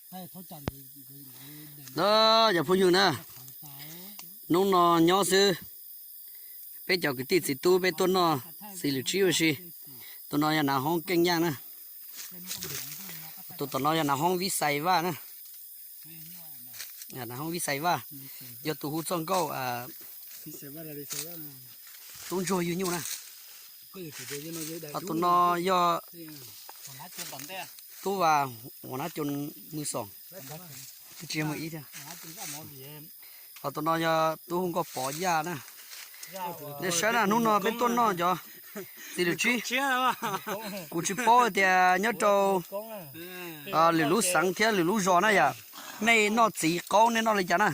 Cov phooj ywg na, hnub no nyob xwb, peb cov kwv tij txiv tub peb tuaj noj txiv lwm tsib ua si. Tus no yog nav hoob Keej Yaj na. Tus tom no yog nav hoob Vib Xais Vaj na. Nav hoob Vib Xais Vaj, yog tus hu txoj nkauj Tub Ntsuag Ywg Nyuj na. Ho tus no yog Tub Vas Huas Nab Coo Mws Xoom, twb tsis yog Mws Ib thiab. Ho tus no yog tub hu nkauj Pov Yaj na. Nej saib na, hnub no peb tuaj noj cov txiv lwm tsib. Kuv tsis paub tias nyob rau lwm lub xeev thiab lwm lub zos na yom, nej noj txiv qaub nej noj li cas na.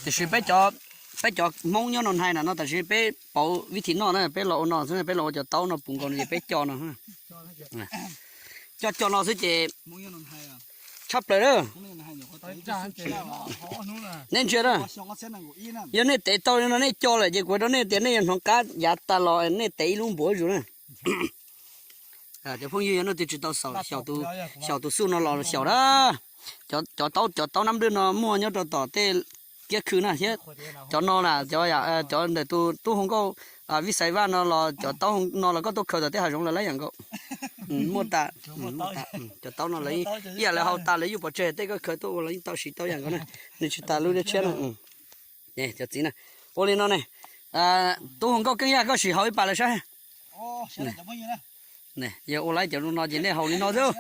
Tiam sis peb, peb cov Hmoob nyob Noo Hais na no, tam sim peb pauv vib thim noj na, peb los ua no xwb, peb los ua cov taub no puv nkaus no ces peb co no, co co no xwb ces tshaj plaws na. Nej ntsia na, yog nej tev tau li no nej co lawm ces kuv rau nej tias nej yuav hnov qab yav tas los nej tev ib lub npuav zuj na. Cov phooj ywg, yog nej twg tsis tau xyaum tus xuj no los xyaum na. Cov taub, cov taub nab nplwj no muaj nyob rau tom tej kiab khw na thiab. Cov no na, cov, cov ntawm tus tub hu nkauj Vib Xais Vaj no los cov taub no los koj tuaj khaws tom tej hav zoov los lawv yeej nkaus. Muaj tas, cov taub no lawv ib yam lawv haus tas lawv yuj pov tseg tej koj khaws tuaj ua los yeej tau siv tau ib yam nkaus na. Nws tsis tas lub dej tshiab na. Cov txiv na, ua li no ne, tub hu nkauj Keej Yaj koj sim haus ib pas lawv saib. Yog ua laib cov no ces nej haus li no xwb.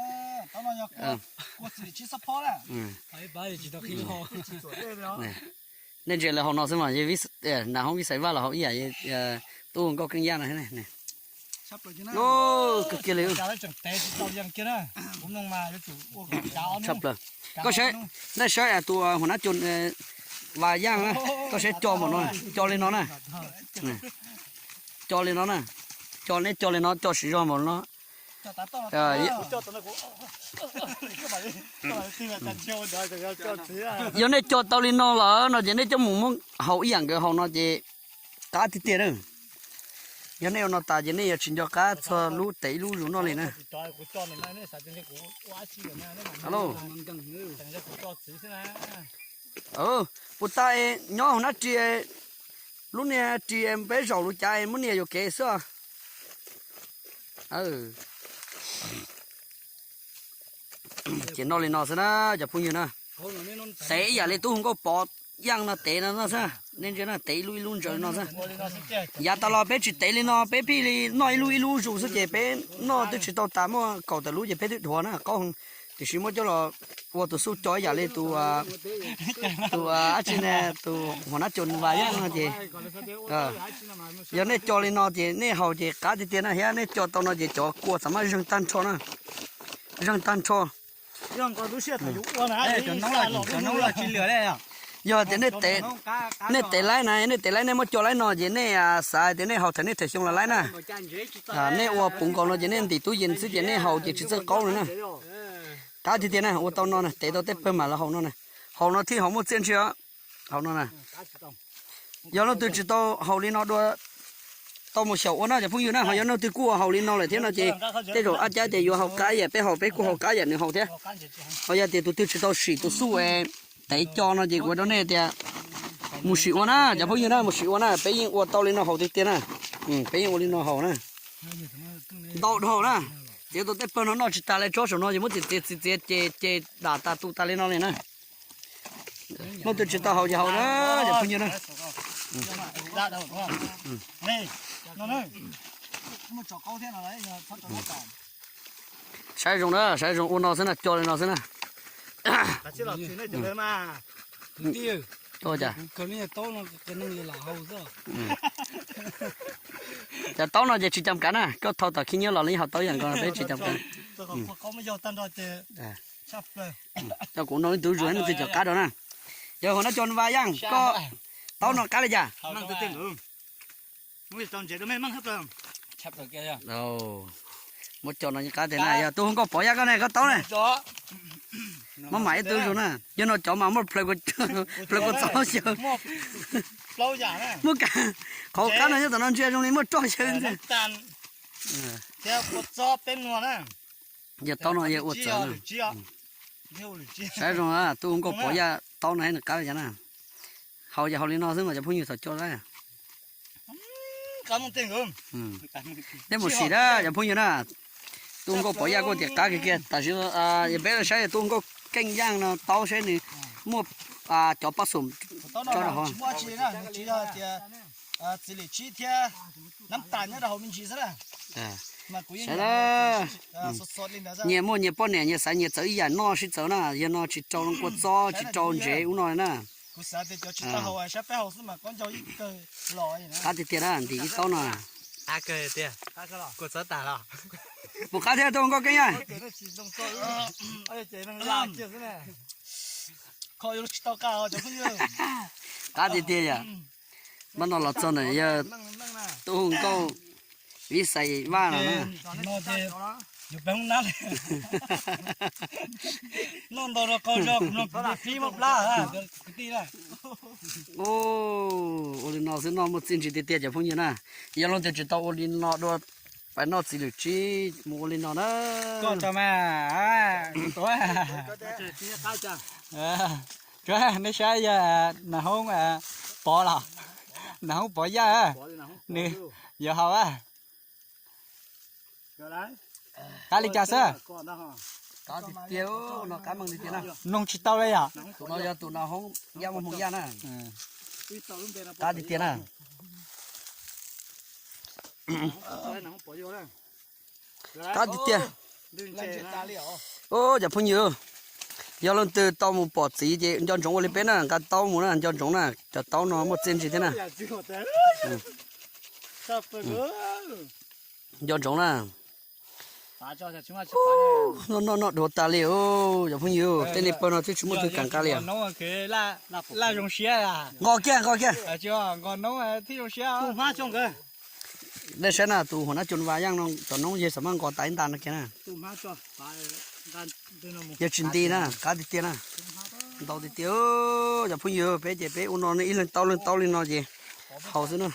Nej ntsia lawv haus no xwb mas, nav hoob Vib Xais Vaj los haus ib yam tub hu nkauj Keej Yaj no. Kawg kiag li. Tshaj plaws. Koj saib, nej saib tus Huas Nab Coo Vas Yaj na, koj saib co npaum no, co li no na. Co li no na, co, nej co li no, co siv zog npaum no. Yog nej co tau li no lawm no ces nej coj mus muab haus ib yam nkawd haus no ces qab tiag tiag na. Yog nej ua no tas ces nej yuav tsis nco qab txog lub tev ib lub zus noj li na. Puas tas nyob hauv nab ris, lub niag ris peb zaum lub cav muab nias yuam kev xwb. Ces noj li no xwb na cov phooj ywg na. Tev ib yam li tub hu nkauj Pov Yaj no tev no xwb. Nej ntsia na, tev ib lub ib lub ntsaws no xwb. Yav tas los peb tsis tev li no, peb pheej li noj ib lub ib lub zus xwb ces peb noj twb tsis tau tas, muaj kaum tawm lub ces peb twb dhuav na, qaub heev. Tiam sis muab coj los ua tus xuj co ib yam li tus, tus dab tsi ne, tus Huas Nab Coo Vas Yaj no ces, yog nej co li no ces nej haus ces qab tiag tiag na, thiab nej co tau no ces cov kua xav mas zeeg tag nrho na, zeeg tag nrho. Yog tias nej tev laib na, nej tev laib nej muab co laib no ces nej xav tias nej haus thaum nej tham xyoo los laib na. Nej ua puv nkaus no ces nej ntim tub yees xwb ces nej haus ces tsis txawj qaub no na. Qab tiag tiag na, ua tau no na, tev tau tej pawg mam los haus no na. Haus no thiaj haus muaj txiaj ntsig. Haus no na. Yog leej twg tsis tau haus li no dua, tau mus xyaum ua na cov phooj ywg na, ho yog leej twg kuj haus li no lawm thiab no ces tej zaum ab cab tias yuav haus qab yam peb haus, peb kuj haus qab yam nws haus thiab. Ho yog tias tus twg tsis tau sim tus xuj es tev co no ces kuv rau nej tias mus sim ua na cov phooj ywg na, mus sim ua na, peb yeej ua tau li no haus tiag tiag na. Peb yeej ua li no haus na. Ntau dhau na, txiav tau tej pawg no noj tsis tas li, tsob saum no ces muab txiav txiav txiav txiav ces ces dam tas tu tas li no li na. Leej twg tsis tau haus ces haus na cov phooj ywg na. Saib zoo na, saib zoo ua no xwb na, co li no xwb na. Cov taub no ces tsis cam kav na, koj thau tom khib nyiab los li haus taub yam nkaus, peb tsis cam kav. Cov kuv no ib tug zuag no twg cov qab rau na. Yog Huas Nab Coo Vas Yaj, koj taub no qab li cas? Muab co no qab tiag na, yog tub hu nkauj Pov Yaj koj ne, koj taub ne. Muab mam ib tug zuag na, yog no cov mas muaj plaws kua txob xyaw. Muaj qab no nyob tom no ntsia zoo li muaj roj xyaw. Yog taub no yog ua txawv na. Saib zoo, tub hu nkauj pov yaj taub no nws qab li cas na. Haus ces haus li no xwb mas cov phooj ywg thaum coj lawm. Nej mus sim na cov phooj ywg na. Tub hu nkauj pov yaj kuj tias qab kiag kiag. Tam sim no peb saib tub hu nkauj keej yaj no taub saib nws muaj cov paj xum tso rau hauv. Saib na, nyias muaj nyias poj niam nyias xaiv nyias txawv ib yam noj sib txawv na, yog no tsis rau kua txob tsis rau ntsev ub no na. Qab tiag tiag na, ntim ib taub no. Puas qab thiab tub hu nkauj keej yaj? Qab tiag tiag yom. Npaj no los txog ntawm yog tub hu nkauj Vij Xais Vaj no na. Ua li no xwb noj muaj txiaj ntsig tiag tiag cov phooj ywg na. Yog leej twg tsis tau ua li no dua, pais noj txiv lwm tsib mus ua li no na. Nej saib yog nas hoob pov los, nas hoob pov yaj, nws yuav haus. Qab li cas xwb? Mloog tsis tau li yom. Tus no yog tus nas hoob yaj muaj hmoo yaj na. Qab tiag tiag na. Qab tiag tiag. Ub, cov phooj ywg, yog leej twg tau mus pom txiv ces nco ntsoov ua li peb na, nqa taub mus na, nco ntsoov na, cov taub no muaj txiaj ntsig thiab na. Nco ntsoov na. Noj noj noj dhuav tas li, cov phooj ywg, tej niag pawg no twb tsis muaj twg kam nqa li. Nqos kiag, nqos kiag. Nej saib na, tus huam nab cua vas yaj no cov noob yawg xam maj nqos tas ib nta no kiag na. Yog tsis nti na, qab tiag tiag na. Ntau tiag tiag, cov phooj ywg, peb ces peb ua no ib leeg taub leej taub li no ces haus xwb na.